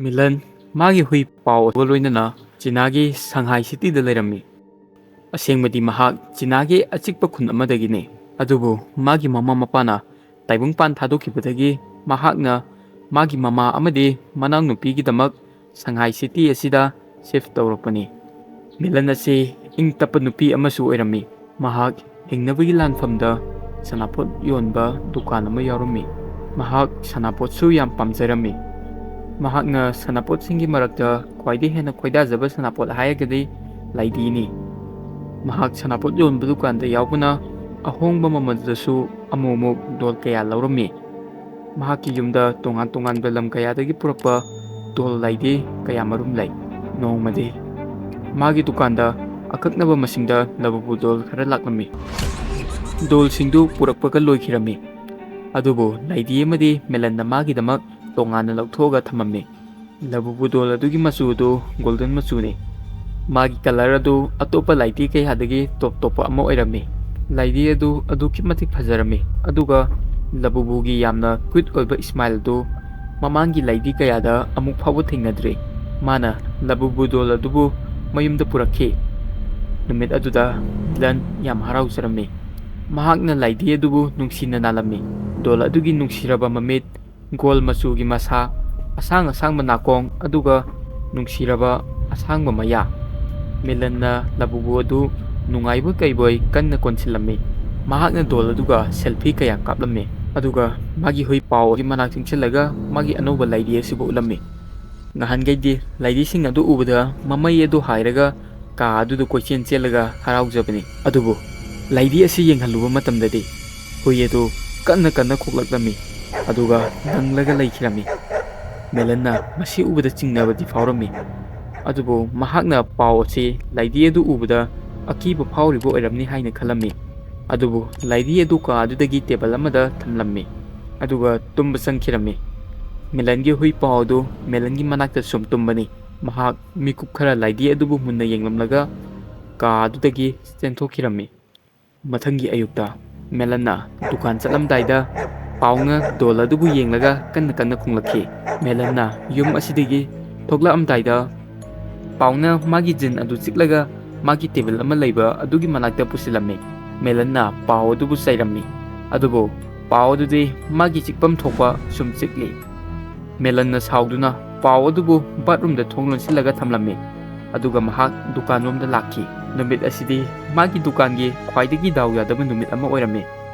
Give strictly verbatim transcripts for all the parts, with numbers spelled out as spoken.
Milan ꯃꯥꯒꯤ ꯍꯨꯏ ꯄꯥꯎꯒ ꯂꯣꯏꯅꯅ ꯆꯤꯅꯥꯒꯤ ꯁꯪꯍꯥꯏ ꯁꯤꯇꯤꯗ ꯂꯩꯔꯝꯃꯤ꯫ ꯑꯁꯦꯡꯕꯗꯤ ꯃꯍꯥꯛ ꯆꯤꯅꯥꯒꯤ ꯑꯆꯤꯛꯄ ꯈꯨꯟ ꯑꯃꯗꯒꯤꯅꯤ, ꯑꯗꯨꯕꯨ ꯃꯥꯒꯤ ꯃꯃꯥ ꯃꯄꯥꯅ ꯇꯥꯏꯕꯪꯄꯥꯟ ꯊꯥꯗꯣꯛꯈꯤꯕꯗꯒꯤ ꯃꯍꯥꯛꯅ ꯃꯥꯒꯤ ꯃꯃꯥ ꯑꯃꯗꯤ ꯃꯅꯥꯎꯅꯨꯄꯤꯒꯤꯗꯃꯛ ꯁꯪꯍꯥꯏ ꯁꯤꯇꯤ ꯑꯁꯤꯗ ꯁꯤꯐ ꯇꯧꯔꯛꯄꯅꯤ꯫ ꯃꯤꯂꯟ ꯑꯁꯤ ꯏꯪ ꯇꯞꯄ ꯅꯨꯄꯤ ꯑꯃꯁꯨ ꯑꯣꯏꯔꯝꯃꯤ꯫ ꯃꯍꯥꯛ ꯍꯤꯡꯅꯕꯒꯤ ꯂꯥꯟꯐꯝꯗ ꯁꯅꯥꯄꯣꯠ ꯌꯣꯟꯕ ꯗꯨꯀꯥꯟ ꯑꯃ ꯌꯥꯎꯔꯝꯃꯤ꯫ ꯃꯍꯥꯛ ꯁꯅꯥꯄꯣꯠꯁꯨ ꯌꯥꯝ ꯄꯥꯝꯖꯔꯝꯃꯤ꯫ ꯃꯍꯥꯛꯅ ꯁꯅꯥꯄꯣꯠꯁꯤꯡꯒꯤ ꯃꯔꯛꯇ ꯈ꯭ꯋꯥꯏꯗꯒꯤ ꯍꯦꯟꯅ ꯈꯣꯏꯗꯥꯖꯕ ꯁꯅꯥꯄꯣꯠ ꯍꯥꯏꯔꯒꯗꯤ ꯂꯥꯏꯙꯤꯅꯤ꯫ ꯃꯍꯥꯛ ꯁꯅꯥꯄꯣꯠ ꯌꯣꯟꯕ ꯗꯨꯀꯥꯟꯗ ꯌꯥꯎꯕꯅ ꯑꯍꯣꯡꯕ ꯃꯃꯜꯗꯁꯨ ꯑꯃꯨꯛ ꯑꯃꯨꯛ ꯗꯣꯜ ꯀꯌꯥ ꯂꯧꯔꯝꯃꯤ꯫ ꯃꯍꯥꯛꯀꯤ ꯌꯨꯝꯗ ꯇꯣꯉꯥꯟ ꯇꯣꯉꯥꯟꯕ ꯂꯝ ꯀꯌꯥꯗꯒꯤ ꯄꯨꯔꯛꯄ ꯗꯣꯜ ꯂꯥꯏꯙꯤ ꯀꯌꯥ ꯃꯔꯨꯝ ꯂꯩ꯫ ꯅꯣꯡꯃꯗꯤ ꯃꯥꯒꯤ ꯗꯨꯀꯥꯟꯗ ꯑꯀꯛꯅꯕ ꯃꯁꯤꯡꯗ ꯂꯕꯨꯕꯨ ꯗꯣꯜ ꯈꯔ ꯂꯥꯛꯂꯝꯃꯤ꯫ ꯗꯣꯜꯁꯤꯡꯗꯨ ꯄꯨꯔꯛꯄꯒ ꯂꯣꯏꯈꯤꯔꯝꯃꯤ꯫ ꯑꯗꯨꯕꯨ ꯂꯥꯏꯙꯤ ꯑꯃꯗꯤ ꯃꯤꯂꯟꯅ ꯃꯥꯒꯤꯗꯃꯛ ꯇꯣꯉꯥꯟꯅ ꯂꯧꯊꯣꯛꯑꯒ ꯊꯝꯃꯝꯃꯤ꯫ ꯂꯕꯨꯕꯨ ꯗꯣꯜ ꯑꯗꯨꯒꯤ ꯃꯆꯨ ꯑꯗꯨ ꯒꯣꯜꯗꯟ ꯃꯆꯨꯅꯤ꯫ ꯃꯥꯒꯤ ꯀꯂꯔ ꯑꯗꯨ ꯑꯇꯣꯞꯄ ꯂꯥꯏꯙꯤ ꯀꯌꯥꯗꯒꯤ ꯇꯣꯞ ꯇꯣꯞꯄ ꯑꯃ ꯑꯣꯏꯔꯝꯃꯤ꯫ ꯂꯥꯏꯙꯤ ꯑꯗꯨ ꯑꯗꯨꯛꯀꯤ ꯃꯇꯤꯛ ꯐꯖꯔꯝꯃꯤ, ꯑꯗꯨꯒ ꯂꯕꯨꯕꯨꯒꯤ ꯌꯥꯝꯅ ꯀ꯭ꯌꯨꯠ ꯑꯣꯏꯕ ꯏꯁꯃꯥꯏꯜ ꯑꯗꯨ ꯃꯃꯥꯡꯒꯤ ꯂꯥꯏꯙꯤ ꯀꯌꯥꯗ ꯑꯃꯨꯛ ꯐꯥꯎꯕ ꯊꯦꯡꯅꯗ꯭ꯔꯤ꯫ ꯃꯥꯅ ꯂꯕꯨꯕꯨ ꯗꯣꯜ ꯑꯗꯨꯕꯨ ꯃꯌꯨꯝꯗ ꯄꯨꯔꯛꯈꯤ꯫ ꯅꯨꯃꯤꯠ ꯑꯗꯨꯗ ꯃꯤꯂꯟ ꯌꯥꯝ ꯍꯔꯥꯎꯖꯔꯝꯃꯤ꯫ ꯃꯍꯥꯛꯅ ꯂꯥꯏꯙꯤ ꯑꯗꯨꯕꯨ ꯅꯨꯡꯁꯤꯅ ꯅꯥꯜꯂꯝꯃꯤ꯫ ꯗꯣꯜ ꯑꯗꯨꯒꯤ ꯅꯨꯡꯁꯤꯔꯕ ꯃꯃꯤꯠ, ꯒꯣꯜ ꯃꯆꯨꯒꯤ ꯃꯁꯥ, ꯑꯁꯥꯡ ꯑꯁꯥꯡꯕ ꯅꯥꯀꯣꯡ, ꯑꯗꯨꯒ ꯅꯨꯡꯁꯤꯔꯕ ꯑꯁꯥꯡꯕ ꯃꯌꯥ꯫ ꯃꯤꯂꯟꯅ ꯂꯕꯨꯕꯨ ꯑꯗꯨ ꯅꯨꯡꯉꯥꯏꯕꯣꯏ ꯀꯩꯕꯣꯏ ꯀꯟꯅ ꯀꯣꯟꯁꯤꯜꯂꯝꯃꯤ꯫ ꯃꯍꯥꯛꯅ ꯗꯣꯜ ꯑꯗꯨꯒ ꯁꯦꯜꯐꯤ ꯀꯌꯥ ꯀꯥꯞꯂꯝꯃꯤ, ꯑꯗꯨꯒ ꯃꯥꯒꯤ ꯍꯨꯏ ꯄꯥꯎ ꯑꯗꯨꯒꯤ ꯃꯅꯥꯛ ꯆꯪꯁꯤꯜꯂꯒ ꯃꯥꯒꯤ ꯑꯅꯧꯕ ꯂꯥꯏꯙꯤ ꯑꯁꯤꯕꯨ ꯎꯠꯂꯝꯃꯤ꯫ ꯅꯍꯥꯟꯈꯩꯗꯤ ꯂꯥꯏꯙꯤꯁꯤꯡ ꯑꯗꯨ ꯎꯕꯗ ꯃꯃꯩ ꯑꯗꯨ ꯍꯥꯏꯔꯒ ꯀꯥ ꯑꯗꯨꯗ ꯀꯣꯏꯆꯦꯟ ꯆꯦꯜꯂꯒ ꯍꯔꯥꯎꯖꯕꯅꯤ꯫ ꯑꯗꯨꯕꯨ ꯂꯥꯏꯙꯤ ꯑꯁꯤ ꯌꯦꯡꯍꯜꯂꯨꯕ ꯃꯇꯝꯗꯗꯤ ꯍꯨꯏ ꯑꯗꯨ ꯀꯟꯅ ꯀꯟꯅ ꯈꯣꯛꯂꯛꯂꯝꯃꯤ, ꯑꯗꯨꯒ ꯉꯪꯂꯒ ꯂꯩꯈꯤꯔꯝꯃꯤ꯫ ꯃꯦꯂꯟꯅ ꯃꯁꯤ ꯎꯕꯗ ꯆꯤꯡꯅꯕꯗꯤ ꯐꯥꯎꯔꯝꯃꯤ, ꯑꯗꯨꯕꯨ ꯃꯍꯥꯛꯅ ꯄꯥꯎ ꯑꯁꯤ ꯂꯥꯏꯙꯤ ꯑꯗꯨ ꯎꯕꯗ ꯑꯀꯤꯕ ꯐꯥꯎꯔꯤꯕ ꯑꯣꯏꯔꯝꯅꯤ ꯍꯥꯏꯅ ꯈꯜꯂꯝꯃꯤ꯫ ꯑꯗꯨꯕꯨ ꯂꯥꯏꯙꯤ ꯑꯗꯨ ꯀꯥ ꯑꯗꯨꯗꯒꯤ ꯇꯦꯕꯜ ꯑꯃꯗ ꯊꯝꯂꯝꯃꯤ, ꯑꯗꯨꯒ ꯇꯨꯝꯕ ꯆꯪꯈꯤꯔꯝꯃꯤ꯫ ꯃꯦꯂꯟꯒꯤ ꯍꯨꯏ ꯄꯥꯎ ꯑꯗꯨ ꯃꯦꯂꯟꯒꯤ ꯃꯅꯥꯛꯇ ꯁꯨꯝ ꯇꯨꯝꯕꯅꯤ꯫ ꯃꯍꯥꯛ ꯃꯤꯀꯨꯞ ꯈꯔ ꯂꯥꯏꯙꯤ ꯑꯗꯨꯕꯨ ꯃꯨꯟꯅ ꯌꯦꯡꯂꯝꯂꯒ ꯀꯥ ꯑꯗꯨꯗꯒꯤ ꯆꯦꯟꯊꯣꯛꯈꯤꯔꯝꯃꯤ꯫ ꯃꯊꯪꯒꯤ ꯑꯌꯨꯛꯇ ꯃꯦꯂꯟꯅ ꯗꯨꯀꯥꯟ ꯆꯠꯂꯝꯗꯥꯏꯗ ꯄꯥꯎꯅ ꯗꯣꯜ ꯑꯗꯨꯕꯨ ꯌꯦꯡꯂꯒ ꯀꯟꯅ ꯀꯟꯅ ꯈꯣꯡꯂꯛꯈꯤ꯫ ꯃꯦꯂꯟꯅ ꯌꯨꯝ ꯑꯁꯤꯗꯒꯤ ꯊꯣꯛꯂꯛꯑꯝꯗꯥꯏꯗ ꯄꯥꯎꯅ ꯃꯥꯒꯤ ꯖꯤꯟ ꯑꯗꯨ ꯆꯤꯛꯂꯒ ꯃꯥꯒꯤ ꯇꯦꯕꯜ ꯑꯃ ꯂꯩꯕ ꯑꯗꯨꯒꯤ ꯃꯅꯥꯛꯇ ꯄꯨꯁꯤꯜꯂꯝꯃꯤ꯫ ꯃꯦꯂꯟꯅ ꯄꯥꯎ ꯑꯗꯨꯕꯨ ꯆꯩꯔꯝꯃꯤ꯫ ꯑꯗꯨꯕꯨ ꯄꯥꯎ ꯑꯗꯨꯗꯤ ꯃꯥꯒꯤ ꯆꯤꯛꯐꯝ ꯊꯣꯛꯄ ꯁꯨꯝ ꯆꯤꯛꯂꯤ꯫ ꯃꯦꯂꯟꯅ ꯁꯥꯎꯗꯨꯅ ꯄꯥꯎ ꯑꯗꯨꯕꯨ ꯕꯥꯠꯔꯨꯝꯗ ꯊꯣꯡ ꯂꯣꯟꯁꯤꯜꯂꯒ ꯊꯝꯂꯝꯃꯤ꯫ ꯑꯗꯨꯒ ꯃꯍꯥꯛ ꯗꯨꯀꯥꯟꯂꯣꯝꯗ ꯂꯥꯛꯈꯤ꯫ ꯅꯨꯃꯤꯠ ꯑꯁꯤꯗꯤ ꯃꯥꯒꯤ ꯗꯨꯀꯥꯟꯒꯤ ꯈ꯭ꯋꯥꯏꯗꯒꯤ ꯗꯥꯎ ꯌꯥꯗꯕ ꯅꯨꯃꯤꯠ ꯑꯃ ꯑꯣꯏꯔꯝꯃꯤ꯫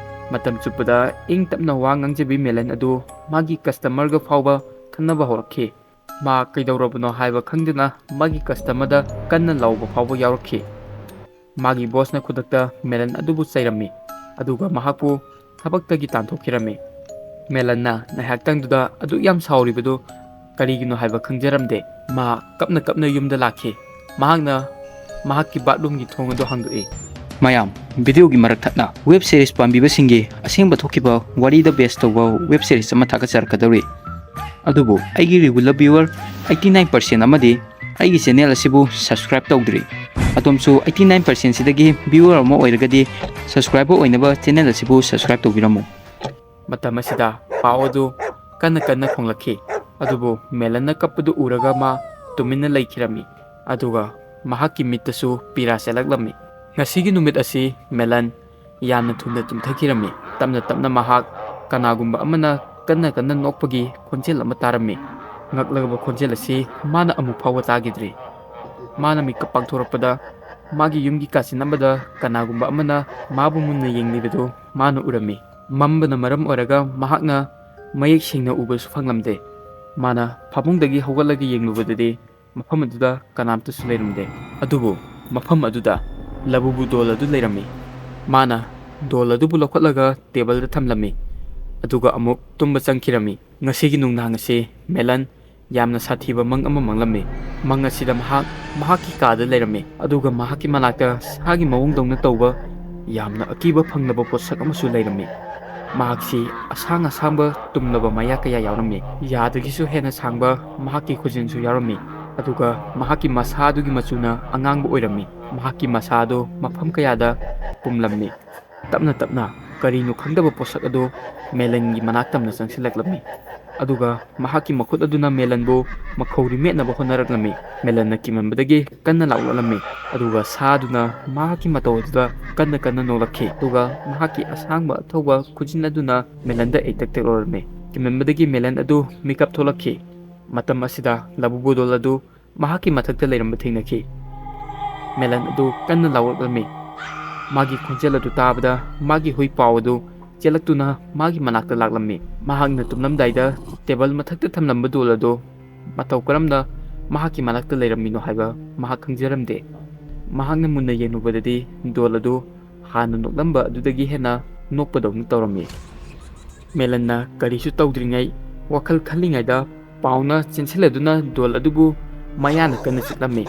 ꯃꯇꯝ ꯆꯨꯞꯄꯗ ꯏꯪ ꯇꯞꯅ ꯋꯥ ꯉꯥꯡꯖꯕꯤ ꯃꯦꯂꯟ ꯑꯗꯨ ꯃꯥꯒꯤ ꯀꯁꯇꯃꯔꯒ ꯐꯥꯎꯕ ꯈꯟꯅꯕ ꯍꯧꯔꯛꯈꯤ꯫ ꯃꯥ ꯀꯩꯗꯧꯔꯕꯅꯣ ꯍꯥꯏꯕ ꯈꯪꯗꯅ ꯃꯥꯒꯤ ꯀꯁꯇꯃꯔꯗ ꯀꯟꯅ ꯂꯥꯎꯕ ꯐꯥꯎꯕ ꯌꯥꯎꯔꯛꯈꯤ꯫ ꯃꯥꯒꯤ ꯕꯣꯁꯅ ꯈꯨꯗꯛꯇ ꯃꯦꯂꯟ ꯑꯗꯨꯕꯨ ꯆꯩꯔꯝꯃꯤ, ꯑꯗꯨꯒ ꯃꯍꯥꯛꯄꯨ ꯊꯕꯛꯇꯒꯤ ꯇꯥꯟꯊꯣꯛꯈꯤꯔꯝꯃꯤ꯫ ꯃꯦꯂꯟꯅ ꯉꯥꯏꯍꯥꯛꯇꯪꯗꯨꯗ ꯑꯗꯨꯛ ꯌꯥꯝ ꯁꯥꯎꯔꯤꯕꯗꯨ ꯀꯔꯤꯒꯤꯅꯣ ꯍꯥꯏꯕ ꯈꯪꯖꯔꯝꯗꯦ꯫ ꯃꯥ ꯀꯞꯅ ꯀꯞꯅ ꯌꯨꯝꯗ ꯂꯥꯛꯈꯤ꯫ ꯃꯍꯥꯛꯅ ꯃꯍꯥꯛꯀꯤ ꯕꯥꯠꯔꯨꯝꯒꯤ ꯊꯣꯡ ꯑꯗꯨ ꯍꯥꯡꯗꯣꯛꯏ꯫ ꯃꯌꯥꯝ, ꯚꯤꯗꯤꯑꯣꯒꯤ ꯃꯔꯛ ꯊꯠꯅ ꯋꯦꯕ ꯁꯤꯔꯤꯁ ꯄꯥꯝꯕꯤꯕꯁꯤꯡꯒꯤ ꯑꯁꯦꯡꯕ ꯊꯣꯛꯈꯤꯕ ꯋꯥꯔꯤꯗ ꯕꯦꯁ ꯇꯧꯕ ꯋꯦꯕ ꯁꯤꯔꯤꯁ ꯑꯃ ꯊꯥꯒꯠꯆꯔꯛꯀꯗꯧꯔꯤ꯫ ꯑꯗꯨꯕꯨ ꯑꯩꯒꯤ ꯔꯤꯒꯨꯂꯔ ꯚ꯭ꯌꯨꯋꯔ ꯑꯩꯠꯇꯤ ꯅꯥꯏꯟ ꯄꯥꯔꯁꯦꯟ ꯑꯃꯗꯤ ꯑꯩꯒꯤ ꯆꯦꯅꯦꯜ ꯑꯁꯤꯕꯨ ꯁꯕꯁꯀ꯭ꯔꯥꯏꯕ ꯇꯧꯗ꯭ꯔꯤ꯫ ꯑꯗꯣꯝꯁꯨ ꯑꯩꯠꯇꯤ ꯅꯥꯏꯟ ꯄꯥꯔꯁꯦꯟ ꯁꯤꯗꯒꯤ ꯚ꯭ꯌꯨꯋꯔ ꯑꯃ ꯑꯣꯏꯔꯒꯗꯤ ꯁꯕꯁꯀ꯭ꯔꯥꯏꯕꯔ ꯑꯣꯏꯅꯕ ꯆꯦꯅꯦꯜ ꯑꯁꯤꯕꯨ ꯁꯕꯁꯀ꯭ꯔꯥꯏꯕ ꯇꯧꯕꯤꯔꯝꯃꯨ꯫ ꯃꯇꯝ ꯑꯁꯤꯗ ꯄꯥꯎ ꯑꯗꯨ ꯀꯟꯅ ꯀꯟꯅ ꯈꯣꯡꯂꯛꯈꯤ꯫ ꯑꯗꯨꯕꯨ ꯃꯦꯂꯟꯅ ꯀꯞꯄꯗꯨ ꯎꯔꯒ ꯃꯥ ꯇꯨꯃꯤꯟꯅ ꯂꯩꯈꯤꯔꯝꯃꯤ꯫ ꯑꯗꯨꯒ ꯃꯍꯥꯛꯀꯤ ꯃꯤꯠꯇꯁꯨ ꯄꯤꯔꯥ ꯆꯦꯜꯂꯛꯂꯝꯃꯤ꯫ ꯉꯁꯤꯒꯤ ꯅꯨꯃꯤꯠ ꯑꯁꯤ ꯃꯦꯂꯟ ꯌꯥꯝꯅ ꯊꯨꯅ ꯇꯨꯝꯊꯈꯤꯔꯝꯃꯤ꯫ ꯇꯞꯅ ꯇꯞꯅ ꯃꯍꯥꯛ ꯀꯅꯥꯒꯨꯝꯕ ꯑꯃꯅ ꯀꯟꯅ ꯀꯟꯅ ꯅꯣꯛꯄꯒꯤ ꯈꯣꯟꯖꯦꯜ ꯑꯃ ꯇꯥꯔꯝꯃꯤ꯫ ꯉꯛꯂꯕ ꯈꯣꯟꯖꯦꯜ ꯑꯁꯤ ꯃꯥꯅ ꯑꯃꯨꯛ ꯐꯥꯎꯕ ꯇꯥꯈꯤꯗ꯭ꯔꯤ꯫ ꯃꯥꯅ ꯃꯤꯀꯞ ꯄꯥꯡꯊꯣꯔꯛꯄꯗ ꯃꯥꯒꯤ ꯌꯨꯝꯒꯤ ꯀꯥꯆꯤꯟ ꯑꯃꯗ ꯀꯅꯥꯒꯨꯝꯕ ꯑꯃꯅ ꯃꯥꯕꯨ ꯃꯨꯟꯅ ꯌꯦꯡꯂꯤꯕꯗꯨ ꯃꯥꯅ ꯎꯔꯝꯃꯤ꯫ ꯃꯝꯕꯅ ꯃꯔꯝ ꯑꯣꯏꯔꯒ ꯃꯍꯥꯛꯅ ꯃꯌꯦꯛ ꯁꯦꯡꯅ ꯎꯕꯁꯨ ꯐꯪꯂꯝꯗꯦ꯫ ꯃꯥꯅ ꯐꯃꯨꯡꯗꯒꯤ ꯍꯧꯒꯠꯂꯒ ꯌꯦꯡꯂꯨꯕꯗꯗꯤ ꯃꯐꯝ ꯑꯗꯨꯗ ꯀꯅꯥꯝꯇꯁꯨ ꯂꯩꯔꯝꯗꯦ꯫ ꯑꯗꯨꯕꯨ ꯃꯐꯝ ꯑꯗꯨꯗ ꯂꯕꯨꯕꯨ ꯗꯣꯜ ꯑꯗꯨ ꯂꯩꯔꯝꯃꯤ꯫ ꯃꯥꯅ ꯗꯣꯜ ꯑꯗꯨꯕꯨ ꯂꯧꯈꯠꯂꯒ ꯇꯦꯕꯜꯗ ꯊꯝꯂꯝꯃꯤ, ꯑꯗꯨꯒ ꯑꯃꯨꯛ ꯇꯨꯝꯕ ꯆꯪꯈꯤꯔꯝꯃꯤ꯫ ꯉꯁꯤꯒꯤ ꯅꯨꯡꯗꯥꯡ ꯑꯁꯤ ꯃꯦꯂꯟ ꯌꯥꯝꯅ ꯁꯥꯊꯤꯕ ꯃꯪ ꯑꯃ ꯃꯪꯂꯝꯃꯤ꯫ ꯃꯪ ꯑꯁꯤꯗ ꯃꯍꯥꯛ ꯃꯍꯥꯛꯀꯤ ꯀꯥꯗ ꯂꯩꯔꯝꯃꯤ, ꯑꯗꯨꯒ ꯃꯍꯥꯛꯀꯤ ꯃꯅꯥꯛꯇ ꯁꯥꯒꯤ ꯃꯑꯣꯡꯗꯧꯅ ꯇꯧꯕ ꯌꯥꯝꯅ ꯑꯀꯤꯕ ꯐꯪꯂꯕ ꯄꯣꯠꯁꯛ ꯑꯃꯁꯨ ꯂꯩꯔꯝꯃꯤ꯫ ꯃꯍꯥꯛꯁꯤ ꯑꯁꯥꯡ ꯑꯁꯥꯡꯕ ꯇꯨꯝꯂꯕ ꯃꯌꯥ ꯀꯌꯥ ꯌꯥꯎꯔꯝꯃꯤ꯫ ꯌꯥꯗꯒꯤꯁꯨ ꯍꯦꯟꯅ ꯁꯥꯡꯕ ꯃꯍꯥꯛꯀꯤ ꯈꯨꯖꯤꯟꯁꯨ ꯌꯥꯎꯔꯝꯃꯤ, ꯑꯗꯨꯒ ꯃꯍꯥꯛꯀꯤ ꯃꯁꯥ ꯑꯗꯨꯒꯤ ꯃꯆꯨꯅ ꯑꯉꯥꯡꯕ ꯑꯣꯏꯔꯝꯃꯤ꯫ ꯃꯍꯥꯛꯀꯤ ꯃꯁꯥ ꯑꯗꯨ ꯃꯐꯝ ꯀꯌꯥꯗ ꯄꯨꯝꯂꯝꯃꯤ꯫ ꯇꯞꯅ ꯇꯞꯅ ꯀꯔꯤꯅꯣ ꯈꯪꯗꯕ ꯄꯣꯠꯁꯛ ꯑꯗꯨ ꯃꯦꯂꯟꯒꯤ ꯃꯅꯥꯛ ꯇꯝꯅ ꯆꯪꯁꯤꯜꯂꯛꯂꯝꯃꯤ꯫ ꯑꯗꯨꯒ ꯃꯍꯥꯛꯀꯤ ꯃꯈꯨꯠ ꯑꯗꯨꯅ ꯃꯦꯂꯟꯕꯨ ꯃꯈꯧꯔꯤ ꯃꯦꯠꯅꯕ ꯍꯣꯠꯅꯔꯛꯂꯝꯃꯤ꯫ ꯃꯦꯂꯟꯅ ꯀꯤꯃꯟꯕꯗꯒꯤ ꯀꯟꯅ ꯂꯥꯎꯔꯛꯂꯝꯃꯤ꯫ ꯑꯗꯨꯒ ꯁꯥ ꯑꯗꯨꯅ ꯃꯍꯥꯛꯀꯤ ꯃꯇꯧ ꯑꯗꯨꯗ ꯀꯟꯅ ꯀꯟꯅ ꯅꯣꯛꯂꯛꯈꯤ꯫ ꯑꯗꯨꯒ ꯃꯍꯥꯛꯀꯤ ꯑꯁꯥꯡꯕ ꯑꯊꯧꯕ ꯈꯨꯖꯤꯟ ꯑꯗꯨꯅ ꯃꯦꯂꯟꯗ ꯑꯩꯇꯛ ꯇꯦꯛꯂꯣꯔꯝꯃꯤ꯫ ꯀꯤꯃꯟꯕꯗꯒꯤ ꯃꯦꯂꯟ ꯑꯗꯨ ꯃꯤꯀꯞ ꯊꯣꯛꯂꯛꯈꯤ꯫ ꯃꯇꯝ ꯑꯁꯤꯗ ꯂꯕꯨꯕꯨꯗꯣꯜ ꯑꯗꯨ ꯃꯍꯥꯛꯀꯤ ꯃꯊꯛꯇ ꯂꯩꯔꯝꯕ ꯊꯦꯡꯅꯈꯤ꯫ ꯃꯦꯂꯟ ꯑꯗꯨ ꯀꯟꯅ ꯂꯥꯎꯔꯛꯂꯝꯃꯤ꯫ ꯃꯥꯒꯤ ꯈꯣꯟꯖꯦꯜ ꯑꯗꯨ ꯇꯥꯕꯗ ꯃꯥꯒꯤ ꯍꯨꯏ ꯄꯥꯎ ꯑꯗꯨ ꯆꯦꯜꯂꯛꯇꯨꯅ ꯃꯥꯒꯤ ꯃꯅꯥꯛꯇ ꯂꯥꯛꯂꯝꯃꯤ꯫ ꯃꯍꯥꯛꯅ ꯇꯨꯝꯂꯝꯗꯥꯏꯗ ꯇꯦꯕꯜ ꯃꯊꯛꯇ ꯊꯝꯂꯝꯕ ꯗꯣꯜ ꯑꯗꯨ ꯃꯇꯧ ꯀꯔꯝꯅ ꯃꯍꯥꯛꯀꯤ ꯃꯅꯥꯛꯇ ꯂꯩꯔꯝꯃꯤꯅꯣ ꯍꯥꯏꯕ ꯃꯍꯥꯛ ꯈꯪꯖꯔꯝꯗꯦ꯫ ꯃꯍꯥꯛꯅ ꯃꯨꯟꯅ ꯌꯦꯡꯂꯨꯕꯗꯗꯤ ꯗꯣꯜ ꯑꯗꯨ ꯍꯥꯟꯅ ꯅꯣꯛꯂꯝꯕ ꯑꯗꯨꯗꯒꯤ ꯍꯦꯟꯅ ꯅꯣꯛꯄꯗꯧꯅ ꯇꯧꯔꯝꯃꯤ꯫ ꯃꯦꯂꯟꯅ ꯀꯔꯤꯁꯨ ꯇꯧꯗ꯭ꯔꯤꯉꯩ ꯋꯥꯈꯜ ꯈꯜꯂꯤꯉꯩꯗ ꯄꯥꯎꯅ ꯆꯦꯟꯁꯤꯜꯂꯗꯨꯅ ꯗꯣꯜ ꯑꯗꯨꯕꯨ ꯃꯌꯥꯅ ꯀꯟꯅ ꯆꯤꯛꯂꯝꯃꯤ꯫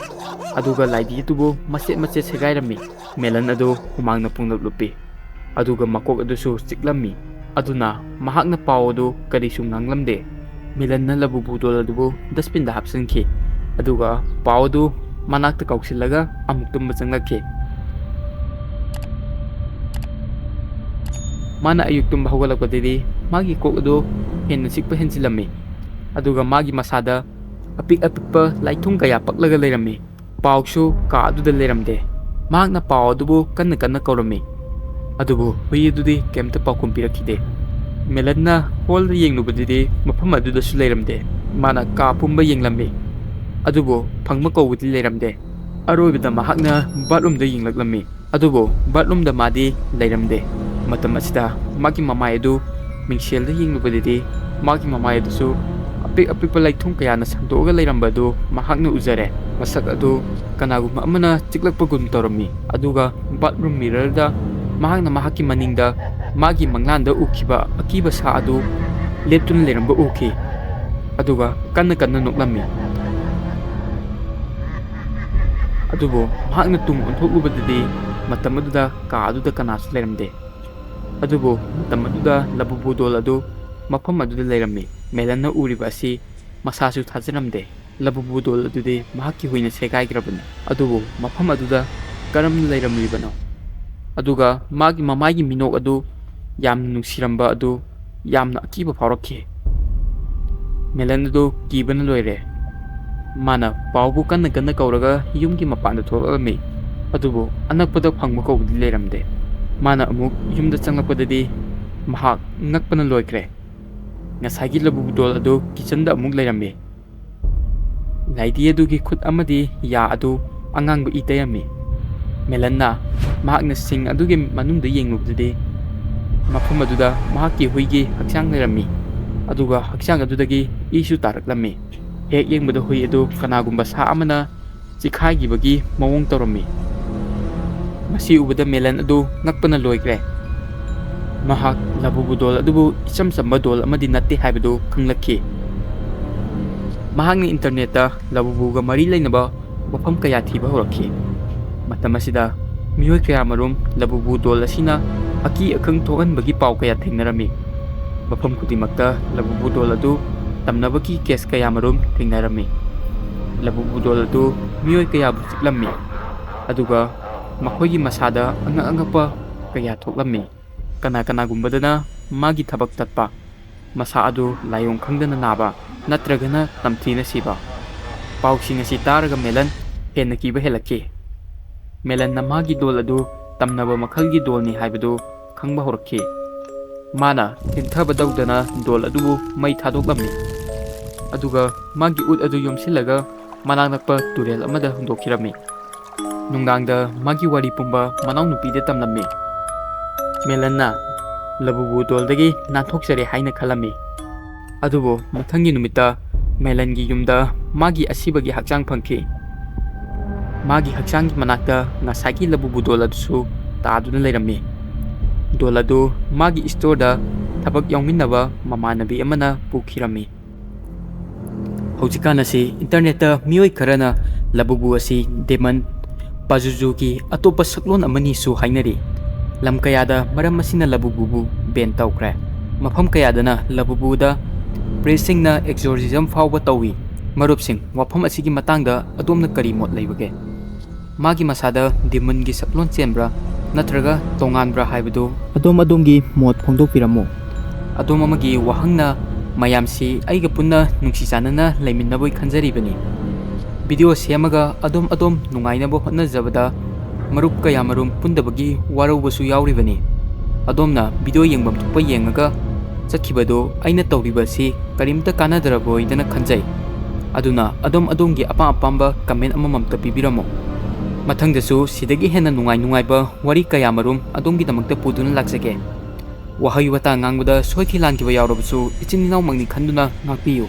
ꯑꯗꯨꯒ ꯂꯥꯏꯙꯤ ꯑꯗꯨꯕꯨ ꯃꯆꯦꯠ ꯃꯆꯦꯠ ꯁꯦꯒꯥꯏꯔꯝꯃꯤ꯫ ꯃꯦꯂꯟ ꯑꯗꯨ ꯍꯨꯃꯥꯡꯅ ꯄꯨꯡꯂꯨꯞ ꯂꯨꯞꯄꯤ꯫ ꯑꯗꯨꯒ ꯃꯀꯣꯛ ꯑꯗꯨꯁꯨ ꯆꯤꯛꯂꯝꯃꯤ꯫ ꯑꯗꯨꯅ ꯃꯍꯥꯛꯅ ꯄꯥꯎ ꯑꯗꯨ ꯀꯔꯤꯁꯨ ꯉꯥꯡꯂꯝꯗꯦ꯫ ꯃꯦꯂꯟꯅ ꯂꯕꯨꯕꯨ ꯗꯣꯜ ꯑꯗꯨꯕꯨ ꯗꯁꯕꯤꯟꯗ ꯍꯥꯞꯆꯤꯟꯈꯤ꯫ ꯑꯗꯨꯒ ꯄꯥꯎ ꯑꯗꯨ ꯃꯅꯥꯛꯇ ꯀꯧꯁꯤꯜꯂꯒ ꯑꯃꯨꯛ ꯇꯨꯝꯕ ꯆꯪꯂꯛꯈꯤ꯫ ꯃꯥꯅ ꯑꯌꯨꯛ ꯇꯨꯝꯕ ꯍꯧꯒꯠꯂꯛꯄꯗꯗꯤ ꯃꯥꯒꯤ ꯀꯣꯛ ꯑꯗꯨ ꯍꯦꯟꯅ ꯆꯤꯛꯄ ꯍꯦꯟꯖꯤꯜꯂꯝꯃꯤ꯫ ꯑꯗꯨꯒ ꯃꯥꯒꯤ ꯃꯁꯥꯗ ꯑꯄꯤꯛ ꯑꯄꯤꯛꯄ ꯂꯥꯏꯊꯨꯡ ꯀꯌꯥ ꯄꯛꯂꯒ ꯂꯩꯔꯝꯃꯤ꯫ ꯄꯥꯎꯁꯨ ꯀꯥ ꯑꯗꯨꯗ ꯂꯩꯔꯝꯗꯦ꯫ ꯃꯍꯥꯛꯅ ꯄꯥꯎ ꯑꯗꯨꯕꯨ ꯀꯟꯅ ꯀꯟꯅ ꯀꯧꯔꯝꯃꯤ꯫ ꯑꯗꯨꯕꯨ ꯍꯨꯏ ꯑꯗꯨꯗꯤ ꯀꯩꯝꯇ ꯄꯥꯎꯈꯨꯝ ꯄꯤꯔꯛꯈꯤꯗꯦ꯫ ꯃꯦꯂꯟꯅ ꯍꯣꯜꯗ ꯌꯦꯡꯂꯨꯕꯗꯗꯤ ꯃꯐꯝ ꯑꯗꯨꯗꯁꯨ ꯂꯩꯔꯝꯗꯦ꯫ ꯃꯥꯅ ꯀꯥ ꯄꯨꯝꯕ ꯌꯦꯡꯂꯝꯃꯤ꯫ ꯑꯗꯨꯕꯨ ꯐꯪꯕ ꯀꯧꯕꯗꯤ ꯂꯩꯔꯝꯗꯦ꯫ ꯑꯔꯣꯏꯕꯗ ꯃꯍꯥꯛꯅ ꯕꯥꯠꯔꯨꯝꯗ ꯌꯦꯡꯂꯛꯂꯝꯃꯤ꯫ ꯑꯗꯨꯕꯨ ꯕꯥꯠꯔꯨꯝꯗ ꯃꯥꯗꯤ ꯂꯩꯔꯝꯗꯦ꯫ ꯃꯇꯝ ꯑꯁꯤꯗ ꯃꯥꯒꯤ ꯃꯃꯥꯏ ꯑꯗꯨ ꯃꯤꯡꯁꯦꯜꯗ ꯌꯦꯡꯂꯨꯕꯗꯗꯤ ꯃꯥꯒꯤ ꯃꯃꯥꯏ ꯑꯗꯨꯁꯨ ꯑꯄꯤꯛ ꯑꯄꯤꯛꯄ ꯂꯩꯊꯨꯡ ꯀꯌꯥꯅ ꯁꯟꯗꯣꯛꯑꯒ ꯂꯩꯔꯝꯕ ꯑꯗꯨ ꯃꯍꯥꯛꯅ ꯎꯖꯔꯦ꯫ ꯃꯁꯛ ꯑꯗꯨ ꯀꯅꯥꯒꯨꯝꯕ ꯑꯃꯅ ꯆꯤꯛꯂꯛꯄꯒꯨꯝ ꯇꯧꯔꯝꯃꯤ꯫ ꯑꯗꯨꯒ ꯕꯥꯠꯔꯨꯝ ꯃꯤꯔꯔꯗ ꯃꯍꯥꯛꯅ ꯃꯍꯥꯛꯀꯤ ꯃꯅꯤꯡꯗ ꯃꯥꯒꯤ ꯃꯪꯂꯥꯟꯗ ꯎꯈꯤꯕ ꯑꯀꯤꯕ ꯁꯥ ꯑꯗꯨ ꯂꯦꯞꯇꯨꯅ ꯂꯩꯔꯝꯕ ꯎꯈꯤ꯫ ꯑꯗꯨꯒ ꯀꯟꯅ ꯀꯟꯅ ꯅꯣꯛꯂꯝꯃꯤ꯫ ꯑꯗꯨꯕꯨ ꯃꯍꯥꯛꯅ ꯇꯨꯡ ꯑꯣꯟꯊꯣꯛꯂꯨꯕꯗꯗꯤ ꯃꯇꯝ ꯑꯗꯨꯗ ꯀꯥ ꯑꯗꯨꯗ ꯀꯅꯥꯁꯨ ꯂꯩꯔꯝꯗꯦ꯫ ꯑꯗꯨꯕꯨ ꯃꯇꯝ ꯑꯗꯨꯗ ꯂꯕꯨꯕꯨ ꯗꯣꯜ ꯑꯗꯨ ꯃꯐꯝ ꯑꯗꯨꯗ ꯂꯩꯔꯝꯃꯤ꯫ ꯃꯦꯂꯟꯅ ꯎꯔꯤꯕ ꯑꯁꯤ ꯃꯁꯥꯁꯨ ꯊꯥꯖꯔꯝꯗꯦ꯫ ꯂꯕꯨꯕꯨ ꯗꯣꯜ ꯑꯗꯨꯗꯤ ꯃꯍꯥꯛꯀꯤ ꯍꯨꯏꯅ ꯁꯦꯒꯥꯏꯈ꯭ꯔꯕꯅꯤ꯫ ꯑꯗꯨꯕꯨ ꯃꯐꯝ ꯑꯗꯨꯗ ꯀꯔꯝꯅ ꯂꯩꯔꯝꯂꯤꯕꯅꯣ? ꯑꯗꯨꯒ ꯃꯥꯒꯤ ꯃꯃꯥꯏꯒꯤ ꯃꯤꯅꯣꯛ ꯑꯗꯨ ꯌꯥꯝꯅ ꯅꯨꯡꯁꯤꯔꯝꯕ ꯑꯗꯨ ꯌꯥꯝꯅ ꯑꯀꯤꯕ ꯐꯥꯎꯔꯛꯈꯤ꯫ ꯃꯦꯂꯟ ꯑꯗꯨ ꯀꯤꯕꯅ ꯂꯣꯏꯔꯦ꯫ ꯃꯥꯅ ꯄꯥꯎꯕꯨ ꯀꯟꯅ ꯀꯟꯅ ꯀꯧꯔꯒ ꯌꯨꯝꯒꯤ ꯃꯄꯥꯟꯗ ꯊꯣꯛꯂꯛꯂꯝꯃꯤ, ꯑꯗꯨꯕꯨ ꯑꯅꯛꯄꯗ ꯐꯪꯕ ꯀꯧꯕꯗꯤ ꯂꯩꯔꯝꯗꯦ꯫ ꯃꯥꯅ ꯑꯃꯨꯛ ꯌꯨꯝꯗ ꯆꯪꯂꯛꯄꯗꯗꯤ ꯃꯍꯥꯛ ꯉꯛꯄꯅ ꯂꯣꯏꯈ꯭ꯔꯦ꯫ ꯉꯁꯥꯏꯒꯤ ꯂꯕꯨꯕꯨ ꯗꯣꯜ ꯑꯗꯨ ꯀꯤꯆꯟꯗ ꯑꯃꯨꯛ ꯂꯩꯔꯝꯃꯤ꯫ ꯂꯥꯏꯙꯤ ꯑꯗꯨꯒꯤ ꯈꯨꯠ ꯑꯃꯗꯤ ꯌꯥ ꯑꯗꯨ ꯑꯉꯥꯡꯕ ꯏ ꯇꯩꯔꯝꯃꯤ꯫ ꯃꯦꯂꯟꯅ ꯃꯍꯥꯛꯅ ꯁꯤꯡ ꯑꯗꯨꯒꯤ ꯃꯅꯨꯡꯗ ꯌꯦꯡꯂꯨꯕꯗꯗꯤ ꯃꯐꯝ ꯑꯗꯨꯗ ꯃꯍꯥꯛꯀꯤ ꯍꯨꯏꯒꯤ ꯍꯛꯆꯥꯡ ꯂꯩꯔꯝꯃꯤ, ꯑꯗꯨꯒ ꯍꯛꯆꯥꯡ ꯑꯗꯨꯗꯒꯤ ꯏꯁꯨ ꯇꯥꯔꯛꯂꯝꯃꯤ꯫ ꯍꯦꯛ ꯌꯦꯡꯕꯗ ꯍꯨꯏ ꯑꯗꯨ ꯀꯅꯥꯒꯨꯝꯕ ꯁꯥ ꯑꯃꯅ ꯆꯤꯈꯥꯏꯈꯤꯕꯒꯤ ꯃꯑꯣꯡ ꯇꯧꯔꯝꯃꯤ꯫ ꯃꯁꯤ ꯎꯕꯗ ꯃꯦꯂꯟ ꯑꯗꯨ ꯉꯛꯄꯅ ꯂꯣꯏꯈ꯭ꯔꯦ꯫ ꯃꯍꯥꯛ ꯂꯕꯨꯕꯨ ꯗꯣꯜ ꯑꯗꯨꯕꯨ ꯏꯆꯝ ꯆꯝꯕ ꯗꯣꯜ ꯑꯃꯗꯤ ꯅꯠꯇꯦ ꯍꯥꯏꯕꯗꯨ ꯈꯪꯂꯛꯈꯤ꯫ ꯃꯍꯥꯛꯅ ꯏꯟꯇꯔꯅꯦꯠꯇ ꯂꯕꯨꯕꯨꯒ ꯃꯔꯤ ꯂꯩꯅꯕ ꯋꯥꯐꯝ ꯀꯌꯥ ꯊꯤꯕ ꯍꯧꯔꯛꯈꯤ꯫ ꯃꯇꯝ ꯑꯁꯤꯗ ꯃꯤꯑꯣꯏ ꯀꯌꯥꯃꯔꯨꯝ ꯂꯕꯨꯕꯨ ꯗꯣꯜ ꯑꯁꯤꯅ ꯑꯀꯤ ꯑꯈꯪ ꯊꯣꯛꯍꯟꯕꯒꯤ ꯄꯥꯎ ꯀꯌꯥ ꯊꯦꯡꯅꯔꯝꯃꯤ꯫ ꯃꯐꯝ ꯈꯨꯗꯤꯡꯃꯛꯇ ꯂꯕꯨꯕꯨ ꯗꯣꯜ ꯑꯗꯨ ꯇꯝꯅꯕꯒꯤ ꯀꯦꯁ ꯀꯌꯥꯃꯔꯨꯝ ꯊꯦꯡꯅꯔꯝꯃꯤ꯫ ꯂꯕꯨꯕꯨ ꯗꯣꯜ ꯑꯗꯨ ꯃꯤꯑꯣꯏ ꯀꯌꯥꯕꯨ ꯆꯤꯛꯂꯝꯃꯤ, ꯑꯗꯨꯒ ꯃꯈꯣꯏꯒꯤ ꯃꯁꯥꯗ ꯑꯉꯛ ꯑꯉꯛꯄ ꯀꯌꯥ ꯊꯣꯛꯂꯝꯃꯤ꯫ ꯀꯅꯥ ꯀꯅꯥꯒꯨꯝꯕꯗꯅ ꯃꯥꯒꯤ ꯊꯕꯛ ꯇꯠꯄ, ꯃꯁꯥ ꯑꯗꯨ ꯂꯥꯏꯑꯣꯡ ꯈꯪꯗꯅ ꯅꯥꯕ ꯅꯠꯇ꯭ꯔꯒꯅ ꯇꯝꯊꯤꯅ ꯁꯤꯕ꯫ ꯄꯥꯎꯁꯤꯡ ꯑꯁꯤ ꯇꯥꯔꯒ ꯃꯦꯂꯟ ꯍꯦꯟꯅ ꯀꯤꯕ ꯍꯦꯜꯂꯛꯈꯤ꯫ ꯃꯦꯂꯟꯅ ꯃꯥꯒꯤ ꯗꯣꯜ ꯑꯗꯨ ꯇꯝꯅꯕ ꯃꯈꯜꯒꯤ ꯗꯣꯜꯅꯤ ꯍꯥꯏꯕꯗꯨ ꯈꯪꯕ ꯍꯧꯔꯛꯈꯤ꯫ ꯃꯥꯅ ꯊꯤꯟꯊꯕ ꯇꯧꯗꯅ ꯗꯣꯜ ꯑꯗꯨꯕꯨ ꯃꯩ ꯊꯥꯗꯣꯛꯂꯝꯃꯤ, ꯑꯗꯨꯒ ꯃꯥꯒꯤ ꯎꯠ ꯑꯗꯨ ꯌꯣꯝꯁꯤꯜꯂꯒ ꯃꯅꯥꯛ ꯅꯛꯄ ꯇꯨꯔꯦꯜ ꯑꯃꯗ ꯍꯨꯟꯗꯣꯛꯈꯤꯔꯝꯃꯤ꯫ ꯅꯨꯡꯗꯥꯡꯗ ꯃꯥꯒꯤ ꯋꯥꯔꯤ ꯄꯨꯝꯕ ꯃꯅꯥꯎꯅꯨꯄꯤꯗ ꯇꯝꯂꯝꯃꯤ꯫ ꯃꯦꯂꯟꯅ ꯂꯕꯨꯕꯨ ꯗꯣꯜꯗꯒꯤ ꯅꯥꯟꯊꯣꯛꯆꯔꯦ ꯍꯥꯏꯅ ꯈꯜꯂꯝꯃꯤ꯫ ꯑꯗꯨꯕꯨ ꯃꯊꯪꯒꯤ ꯅꯨꯃꯤꯠꯇ ꯃꯦꯂꯟꯒꯤ ꯌꯨꯝꯗ ꯃꯥꯒꯤ ꯑꯁꯤꯕꯒꯤ ꯍꯛꯆꯥꯡ ꯐꯪꯈꯤ꯫ ꯃꯥꯒꯤ ꯍꯛꯆꯥꯡꯒꯤ ꯃꯅꯥꯛꯇ ꯉꯁꯥꯏꯒꯤ ꯂꯕꯨꯕꯨ ꯗꯣꯜ ꯑꯗꯨꯁꯨ ꯇꯥꯗꯨꯅ ꯂꯩꯔꯝꯃꯤ꯫ ꯗꯣꯜ ꯑꯗꯨ ꯃꯥꯒꯤ ꯏꯁꯇꯣꯔꯗ ꯊꯕꯛ ꯌꯥꯎꯃꯤꯟꯅꯕ ꯃꯃꯥꯟꯅꯕꯤ ꯑꯃꯅ ꯄꯨꯈꯤꯔꯝꯃꯤ꯫ ꯍꯧꯖꯤꯛꯀꯥꯟ ꯑꯁꯤ ꯏꯟꯇꯔꯅꯦꯠꯇ ꯃꯤꯑꯣꯏ ꯈꯔꯅ ꯂꯕꯨꯕꯨ ꯑꯁꯤ ꯗꯦꯃꯟ, ꯄꯥꯖꯨꯖꯨꯒꯤ ꯑꯇꯣꯞꯄ ꯁꯛꯂꯣꯟ ꯑꯃꯅꯤꯁꯨ ꯍꯥꯏꯅꯔꯤ꯫ ꯂꯝ ꯀꯌꯥꯗ ꯃꯔꯝ ꯑꯁꯤꯅ ꯂꯕꯨꯕꯨꯕꯨ ꯕꯦꯟ ꯇꯧꯈ꯭ꯔꯦ꯫ ꯃꯐꯝ ꯀꯌꯥꯗꯅ ꯂꯕꯨꯕꯨꯗ ꯄ꯭ꯔꯤꯁꯁꯤꯡꯅ ꯑꯦꯛꯖꯣꯔꯁꯤꯖꯝ ꯐꯥꯎꯕ ꯇꯧꯏ꯫ ꯃꯔꯨꯞꯁꯤꯡ, ꯋꯥꯐꯝ ꯑꯁꯤꯒꯤ ꯃꯇꯥꯡꯗ ꯑꯗꯣꯝꯅ ꯀꯔꯤ ꯃꯣꯠ ꯂꯩꯕꯒꯦ? ꯃꯥꯒꯤ ꯃꯁꯥꯗ ꯗꯤꯃꯟꯒꯤ ꯁꯛꯂꯣꯟ ꯆꯦꯟꯕ꯭ꯔꯥ? ꯅꯠꯇ꯭ꯔꯒ ꯇꯣꯉꯥꯟꯕ꯭ꯔꯥ ꯍꯥꯏꯕꯗꯨ ꯑꯗꯣꯝ ꯑꯗꯣꯝꯒꯤ ꯃꯣꯠ ꯐꯣꯡꯗꯣꯛꯄꯤꯔꯝꯃꯨ꯫ ꯑꯗꯣꯝ ꯑꯃꯒꯤ ꯋꯥꯍꯪꯅ ꯃꯌꯥꯝꯁꯤ ꯑꯩꯒ ꯄꯨꯟꯅ ꯅꯨꯡꯁꯤ ꯆꯥꯟꯅꯅ ꯂꯩꯃꯤꯟꯅꯕꯣꯏ ꯈꯟꯖꯔꯤꯕꯅꯤ꯫ ꯚꯤꯗꯤꯑꯣ ꯁꯦꯝꯃꯒ ꯑꯗꯣꯝ ꯑꯗꯣꯝ ꯅꯨꯡꯉꯥꯏꯅꯕ ꯍꯣꯠꯅꯖꯕꯗ ꯃꯔꯨꯞ ꯀꯌꯥꯃꯔꯨꯝ ꯄꯨꯟꯗꯕꯒꯤ ꯋꯥꯔꯧꯕꯁꯨ ꯌꯥꯎꯔꯤꯕꯅꯤ꯫ ꯑꯗꯣꯝꯅ ꯚꯤꯗꯤꯑꯣ ꯌꯦꯡꯐꯝ ꯊꯣꯛꯄ ꯌꯦꯡꯉꯒ ꯆꯠꯈꯤꯕꯗꯨ ꯑꯩꯅ ꯇꯧꯔꯤꯕ ꯑꯁꯤ ꯀꯔꯤꯝꯇ ꯀꯥꯟꯅꯗ꯭ꯔꯕꯣꯏꯗꯅ ꯈꯟꯖꯩ꯫ ꯑꯗꯨꯅ ꯑꯗꯣꯝ ꯑꯗꯣꯝꯒꯤ ꯑꯄꯥꯝ ꯑꯄꯥꯝꯕ comment ꯑꯃꯃꯝꯇ ꯄꯤꯕꯤꯔꯝꯃꯨ꯫ ꯃꯊꯪꯗꯁꯨ ꯁꯤꯗꯒꯤ ꯍꯦꯟꯅ ꯅꯨꯡꯉꯥꯏ ꯅꯨꯡꯉꯥꯏꯕ ꯋꯥꯔꯤ ꯀꯌꯥꯃꯔꯨꯝ ꯑꯗꯣꯝꯒꯤꯗꯃꯛꯇ ꯄꯨꯗꯨꯅ ꯂꯥꯛꯆꯒꯦ꯫ ꯋꯥꯍꯩ ꯋꯥꯇꯥ ꯉꯥꯡꯕꯗ ꯁꯣꯏꯈꯤ ꯂꯥꯟꯈꯤꯕ ꯌꯥꯎꯔꯕꯁꯨ ꯏꯆꯤꯟ ꯏꯅꯥꯎꯃꯛꯅꯤ ꯈꯟꯗꯨꯅ ꯉꯥꯛꯄꯤꯌꯨ꯫